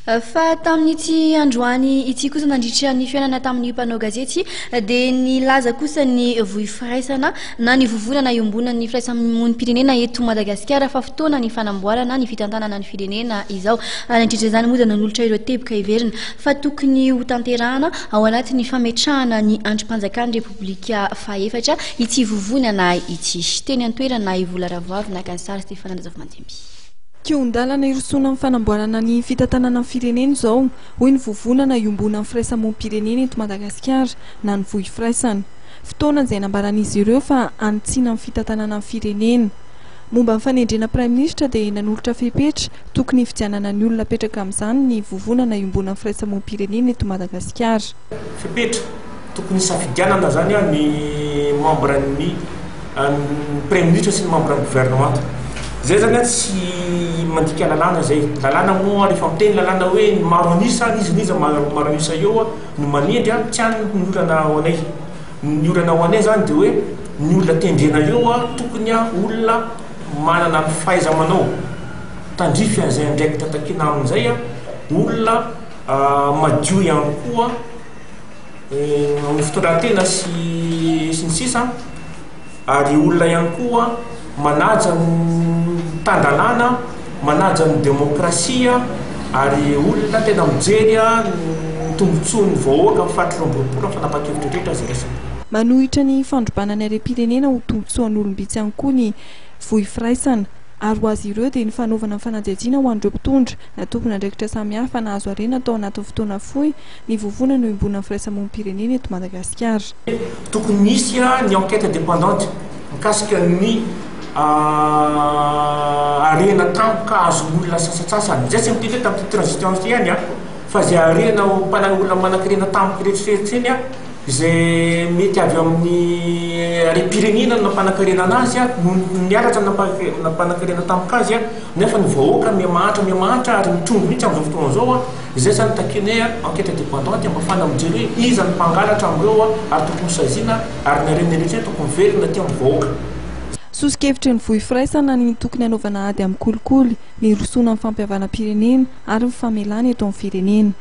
Fa tamin'ity androany ity kosa nandritra ny fihaonana tamin'ny mpanao gazety dia nilaza kosa ny Vohy Firaisana na ny Vovonana iombonan'ny firaisamonim-pirenena eto Madagasikara fa fotoana ny fanamboarana ny fitantanana ny firenena izao. Nandritra izany moa dia nanolotra ireo teboka heverina fa tokony hotanterahana ao anatin'ny fametrahana ny andrim-panjakan'ny Repoblika fahefatra ity vovonana ity. Teny an-toerana i Vola Ravoavy naka ny sary Stefana Razafimandimby. Kihon-dalana hirosoana amin'ny fanamboarana ny fitantanana ny firenena izao, hoy ny Vovonana iombonan'ny firaisamonim-pirenena eto Madagasikara na ny Vohy Firaisana. Fotoana izay nambaran'izy ireo fa hanitsiana ny fitantanana ny firenena. Momba ny fanendrena Praiminisitra dia nanolotra fepetra tokony hifidianana ny olona apetraka amin'izany ny Vovonana iombonan'ny firaisamonim-pirenena eto Madagasikara. Fepetra tokony hisafidianana izany ny membre ny Praiminisitra sy ny membre ny gouvernemanta. Izay izany tsy mandika lalàna izay. Lalàna moa rehefa miteny lalàna hoe ny maro an'isa, n'iza n'iza maro an'isa eo no manendry, tsy any ny olana ho anay. Ny olana ho anay izany dia hoe ny olona tendrena eo tokony olona manana ny fahaiza-manao tandrify an'izay andraikitra takiana aminy izay, olona madio ihany koa amin'ny fitondran-tena sy sy ny sisa ary olona ihany koa manaja ny tan-dalàna, manaja ny demokrasia ary olona tena mijery ny tombotsoan'ny vahoaka amin'ny faritra 22 amin'ny fanapahan-kevitra rehetra izay raisina. Manohitra ny fandrobana ny harem-pirenena ho tombotsoan'olom-bitsy ihany koa ny Vohy Firaisana ary ho azy ireo dia ny fanaovana ny fanadihadiana ho an'ireo mpitondra na tompon'andraikitra samihafa nahazo harena tao anatin'ny fotoana fohy ny Vovonana iombonan'ny firaisamonim-pirenena eto Madagasikara. Tokony hisy ny enquête indépendante mikasika ny harena tampoka azon'olona sasantsasany. Izay tsy miteny hoe tamin'ity transition ity ihany fa izay harena olona manankarena tampoka rehetrarehetra iny izay mety avy amin'ny harem-pirenena no nampanankarena anazy no niaratra nampanankarena tampoka azy nefa ny vahoaka miha-mahantra miha-mahantra ary mitrongy mihitsy amin'izao fotoana izao. Izay zany takianay enquête indépendante mba afahana mijery hoe iza ny mpangalatra amin'ireo ary tokony hosaziana ary ny harena rehetra tokony miverina aty amin'ny vahoaka. Soso-kevitry ny Vohy Firaisana ny tokony hanaovana ady amin'ny kolikoly, ny hirosoana amin'ny fampihavanam-pirenena ary ny famelana eto amin'ny firenena.